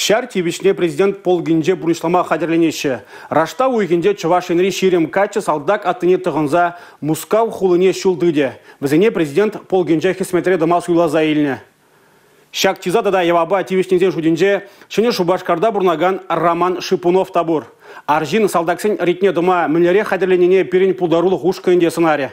Ҫар тивӗҫне президент полкӗнче пурнӑҫлама хатӗрленеҫҫӗ. Раштав уйӑхӗнче Чӑваш Енри 20 каччӑ салтак аттине тӑхӑнса Мускав хулине ҫул тытӗ. Вӗсене президент полкӗнче хӗсметре тӑма суйласа илнӗ. Ҫак чыса тата явапа тивӗҫнисен шутӗнче Ҫӗнӗ Шупашкарта пурӑнакан Роман Шипунов та пур. Арҫын салтаксен ретне тӑма мӗнлерех хатӗрленнине пирӗн пултарулӑх ушкӑнӗ те сӑнарӗ.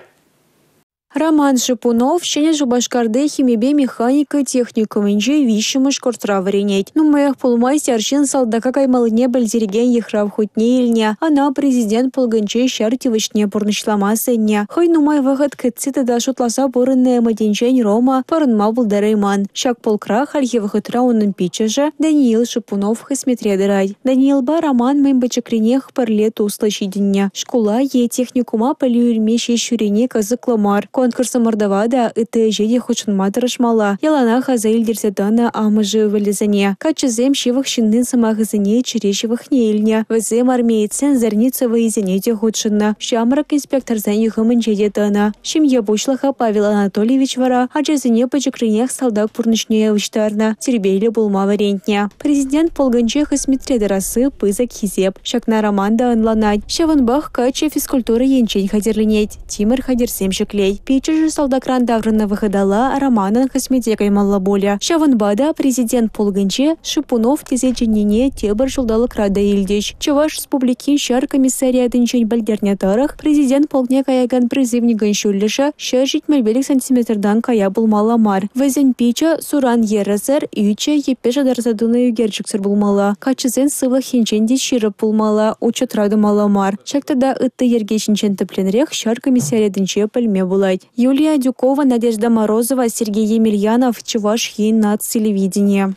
Роман Шипунов Ҫӗнӗ Шупашкарти химипе механика техникумӗнче 3-мӗш курсра вӗренет. Нумаях пулмасть арҫын салтака каймаллине пӗлтерекен йыхрав хутне илнӗ. Ӑна президент полкӗнче ҫар тивӗҫне пурнӑҫлама сӗннӗ. Хӑй нумай вӑхӑт кӗтсе тата шутласа пурӑннӑ ӗмӗтӗнчен Рома пӑрӑнма пултарайман. Ҫак полкра хальхи вӑхӑтра унӑн пиччӗшӗ Даниил Шипунов хӗсметре тӑрать. Даниилпа Роман мӗн пӗчӗкренех пӗрле туслӑ ҫитӗннӗ. Шкула е техникума пӗлӳ илме ҫеҫ ҫӳрени кӑсӑклӑ мар. Конкурс-ӑмӑртӑва та, ытти ӗҫе те хутшӑнма тӑрӑшмалла. Яланах аса илтерсе тӑнӑ амӑшӗ ывӑлӗсене. Каччӑсем ҫывӑх ҫыннин сӑмахӗсене чӗре ҫывӑхне илнӗ. Вӗсем армеецсен «Зарница» вӑййисене те хутшӑннӑ. Ҫамрӑк инспекторсен юхӑмӗнче те тӑнӑ. Ҫемье пуҫлӑхӗ Павел Анатольевич вара ачасене пӗчӗкренех салтак пурнӑҫне явӑҫтарнӑ, тирпейлӗ пулма вӗрентнӗ. Президент полкӗнче хӗсметре тӑрасси – пысӑк хисеп. Ҫакна Роман та ӑнланать. Ҫавӑнпах каччӑ физкультура енчен хатӗрленет, тимӗр хатӗрсем ҫӗклет. Пиччӗшӗ салтакран таврӑннӑ вӑхӑталла Романӑн хӗсмете каймалла пулӗ. Ҫавӑнпа та президент полкӗнче Шипунов тесе чӗннине тепӗр ҫулталӑкра та илтӗҫ. Чӑваш Республикин ҫар комиссариатӗнчен пӗлтернӗ тӑрӑх, президент полкне каякан призывникӑн ҫӳллӗшӗ 175 сантиметртан кая пулмалла мар. Вӗсен пичӗ суран йӗрӗсӗр, ӳчӗ йӗппе шӑтарса тунӑ ӳкерчӗксӗр пулмалла. Каччӑсен сывлӑх енчен те ҫирӗп пулмалла, учетра тӑмалла мар. Ҫак тата ытти йӗрке ҫинчен тӗплӗнрех ҫар комиссариатӗнче пӗлме пулать. Юлия Адюкова, Надежда Морозова, Сергей Емельянов, Чӑваш Ен наци телевиденийӗ.